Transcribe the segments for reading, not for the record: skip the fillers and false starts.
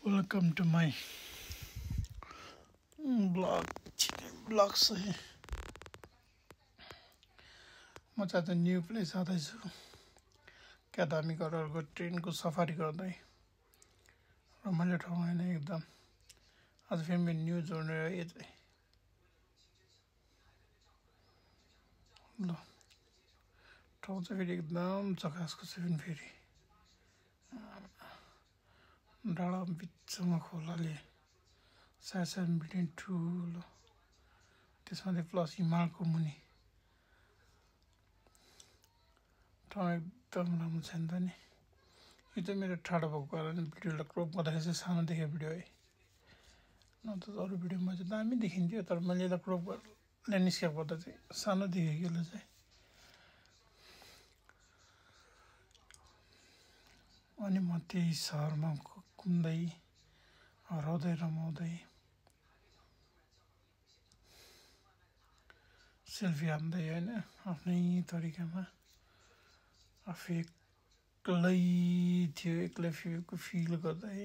Welcome to my blog. Blog सही म चाहिँ न्यू प्लेस जाँदैछु क्यादामी गरको ट्रेनको सफारी गर्दै रमाइलो ठाउँ होइन एकदम आज फेरि मेरो न्यू जोड्ने यो चाहिँ ल ठाउँ चाहिँ फेरि एकदम चकासको छ फेरि डाँडा बिचमा खोलाले साइड बिल्डिङ ठुलो त्यसमा प्लस हिमालको मुनि ठाउँ एकदम राम्रो छ नि त नि यो चाहिँ मेरो ठाडो भएको कारणले भिडियोलाई क्रप गर्दाखेरि चाहिँ सानो देखेँ भिडियो है न त अरू भिडियोमा चाहिँ दामी देखिन्थ्यो तर मैले यसलाई क्रप ल्यान्डस्केप गर्दा चाहिँ सानो देखेँ कि यसलाई चाहिँ अनि म त्यही सहरमा घुम्दै हराउँदै रमाउँदै सेल्फी हान्दै होइन आफ्नै तरिकामा आफै एक्लै थियो एक्लै फिल गर्दै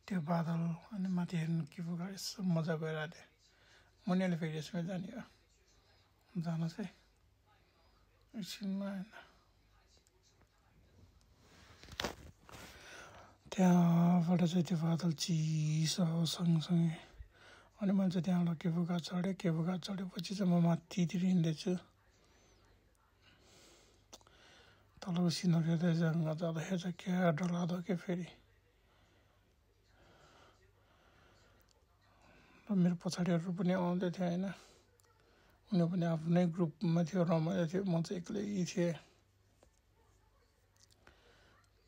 त्यो बादल अनि माथि हेर्नु के पो यसो मजा गइरहेको थियो मुनिले फेरि यसमै जाने हो जान चाहिँ एकछिनमा होइन त्यहाँबाट चाहिँ त्यो बादल चिसो सँगसँगै अनि मैले चाहिँ त्यहाँबाट केबुका चढेपछि चाहिँ म माथितिर हिँड्दैछु तलको सिनहरू हेर्दै जाँदाखेरि चाहिँ क्या डरलाग्दो के फेरि र मेरो पछाडिहरू पनि आउँदै थियो होइन उनीहरू पनि आफ्नै ग्रुपमा थियो रमाइलो थियो म चाहिँ एक्लै थिएँ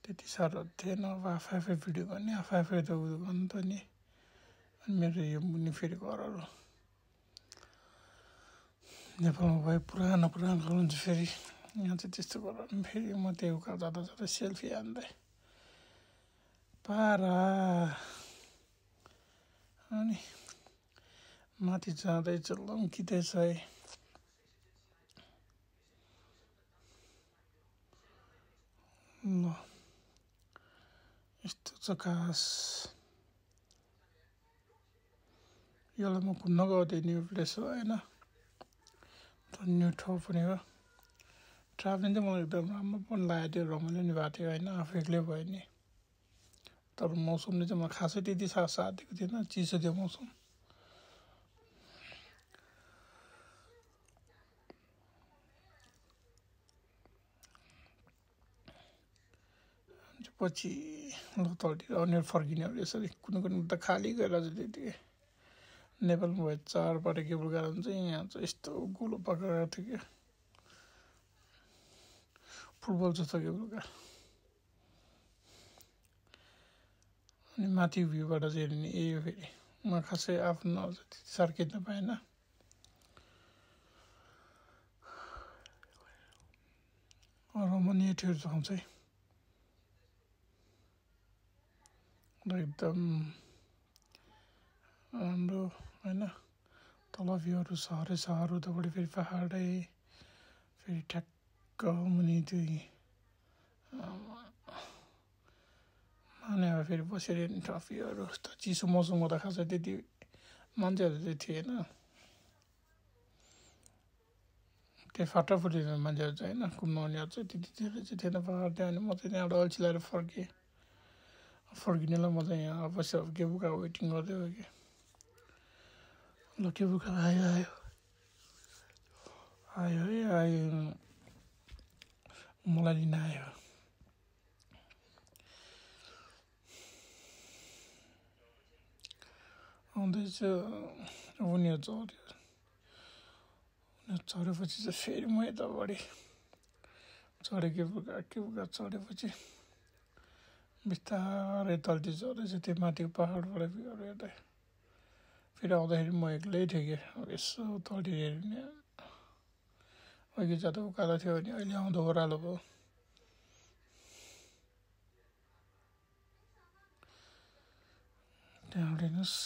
त्यति साह्रो थिएन अब आफै भिडियो गर्ने आफै त उयो गर्नु त नि अनि मेरो यो मुनि फेरि घरहरू नेपालमा भए पुरानो हुन्छ फेरि यहाँ चाहिँ त्यस्तो गरेर फेरि म त्यो उकालो जाँदा सेल्फी हान्दै पारा अनि माथि जाँदैछ लम्किँदैछ है ल यस्तो चकास यसलाई म घुम्न गएको न्यू प्लेस हो होइन न्यू ठाउँ पनि हो ट्राभलिङ चाहिँ मलाई एकदम राम्रो पनि लागेको थियो रमाइलो नि भएको थियो होइन आफू एक्लै भयो नि तर मौसमले चाहिँ मलाई खासै त्यति साथ दिएको थिएन चिसो थियो मौसम पछि ल तलतिर उनीहरू फर्किनेहरू यसरी कुनै त खाली गएर चाहिँ त्यति नेपालमा भए चारबाट केबुल कारण चाहिँ यहाँ चाहिँ यस्तो गोलो पकाएको थियो क्या फुटबल जस्तो केबुल कार अनि माथि भ्यूबाट चाहिँ हेर्ने यही हो फेरि म खासै आफ्नो त्यति साह्रो खिच्न पाएन रमणीय थियो ठाउँ चाहिँ र एकदम राम्रो होइन तल भ्यूहरू सहर उतापट्टि फेरि पहाडै फेरि ठ्याक्क मुनि त्यो माने अब फेरि बसेर हेर्ने ट्रफीहरू चिसो मौसममा त खासै त्यति मान्छेहरू चाहिँ थिएन त्यो फाटाफुटी मान्छेहरू चाहिँ होइन घुम्न आउनेहरू चाहिँ त्यति धेरै चाहिँ थिएन पहाड थियो अनि म चाहिँ त्यहाँबाट अल्छी लगाएर फर्किनेलाई म चाहिँ यहाँ अवश्य केबुका वेटिङ गर्दै हो कि ल केबुका आयो मलाई लिन आयो आउँदैछ उनीहरू चढेपछि चाहिँ फेरि म यतापट्टि चढेँ केबुका चढेपछि बिस्तारै तल्तिर चढ्दैछ त्यो माथिको पहाडबाट भ्यूहरू हेर्दै फेरि आउँदाखेरि म एक्लै थिएँ कि अब यसो तलतिर हेर्ने अघि जाँदा उकालो थियो भने अहिले आउँदा ओह्रालो भयो त्यहाँबाट हेर्नुहोस्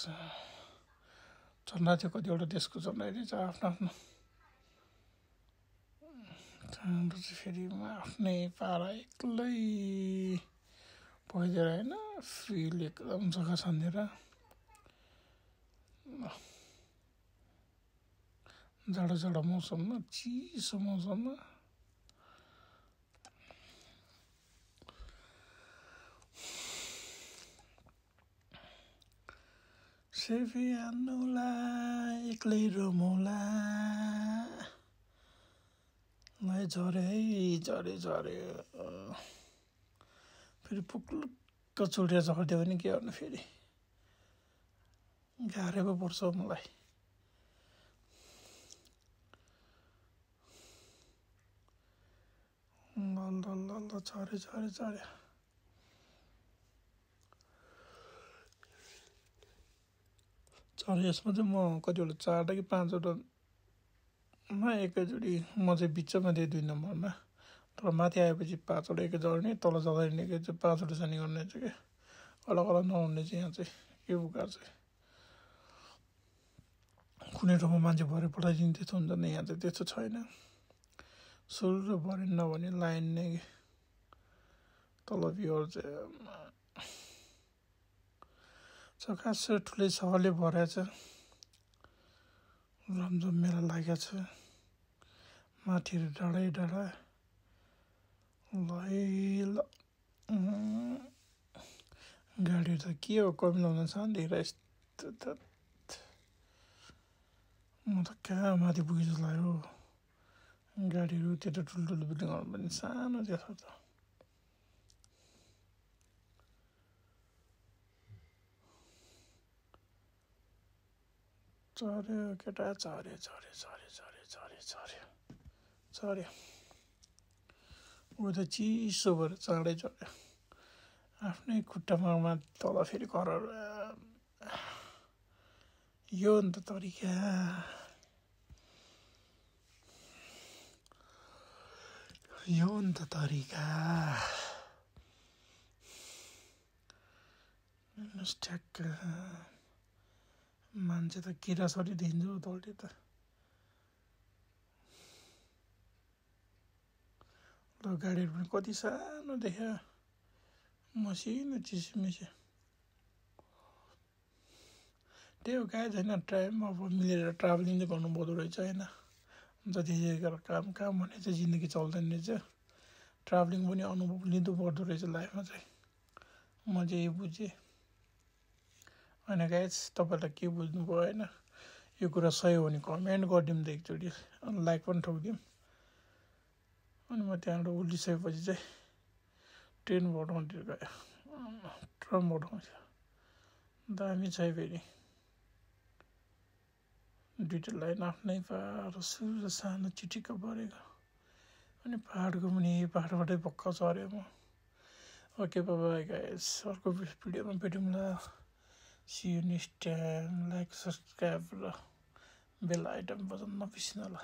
चन्दा थियो कतिवटा देशको चन्दा रहेछ आफ्नो त्यहाँबाट चाहिँ फेरि म आफ्नै पारा एक्लै भइदिएर होइन फिल एकदम जग्गा छानेर जाडो मौसममा चिसो मौसममा सेफी आन्नुला एक्लै रमौला झरे फेरि पुक्लुक्क चुडेर झरिदियो भने के गर्नु फेरि गाह्रै पो पर्छ मलाई ल झरे यसमा चाहिँ म कतिवटा 4 कि 5वटामा एकैचोटि म चाहिँ बिचमा दिएँ 2 नम्बरमा तर माथि आएपछि 5वटा एकै झर्ने तल झर्ने एकै चाहिँ 5वटा सानी गर्ने चाहिँ के अलग नहुने चाहिँ यहाँ चाहिँ के बुकार चाहिँ कुनै ठाउँमा मान्छे भरे पठाइदिने त्यस्तो हुन्छ नि यहाँ चाहिँ त्यस्तो छैन सुरु भरेन भने लाइन नै तल भ्युर चाहिँ खास ठुलै सहरले भरेछ रमझम मेला लागेको छ माथिहरू डाँडा ल गाडीहरू त के हो कमी लाउन शान्ति यस्तो म त कहाँ माथि पुगे जस्तो लाग्यो गाडीहरू त्यता ठुल्ठुलो बिल्डिङहरू पनि सानो देख्छ त चर्यो केटा चर्यो ऊ त चिसो भएर चाँडै चढ्यो आफ्नै खुट्टामा तल फेरि घरहरू यो नि त तरिका ठ्याक्क मान्छे त किरा सरी देखिन्छ तलले त ल गाडीहरू पनि कति सानो देख्यो मसिनो चिसमिसी त्यही हो गाई छैन टाइम अब मिलेर ट्राभलिङ चाहिँ गर्नुपर्दो रहेछ होइन जति काम भने चाहिँ जिन्दगी चल्दैन रहेछ ट्राभलिङ पनि अनुभव लिनु पर्दो रहेछ लाइफमा चाहिँ म चाहिँ यही बुझेँ होइन गाइस तपाईँलाई के बुझ्नुभयो होइन यो कुरा सही हो भने कमेन्ट गरिदिउँ त एकचोटि अनि लाइक पनि ठोकिदिउँ अनि म त्यहाँबाट उल्टिसकेपछि चाहिँ ट्रेन बढाउँदै गयो ट्रम बढाउँछ दामी छ फेरि 2टा लाइन आफ्नै पाहाड सुरु सानो चिटिक्क परेको अनि पाहाडको मुनि पाहाडबाटै भक्क चऱ्यो म ओके बाई गाइस अर्को भिडियोमा भेटौँला see you next time like subscribe र बेल आइटम बजाउन नबिर्सिनु होला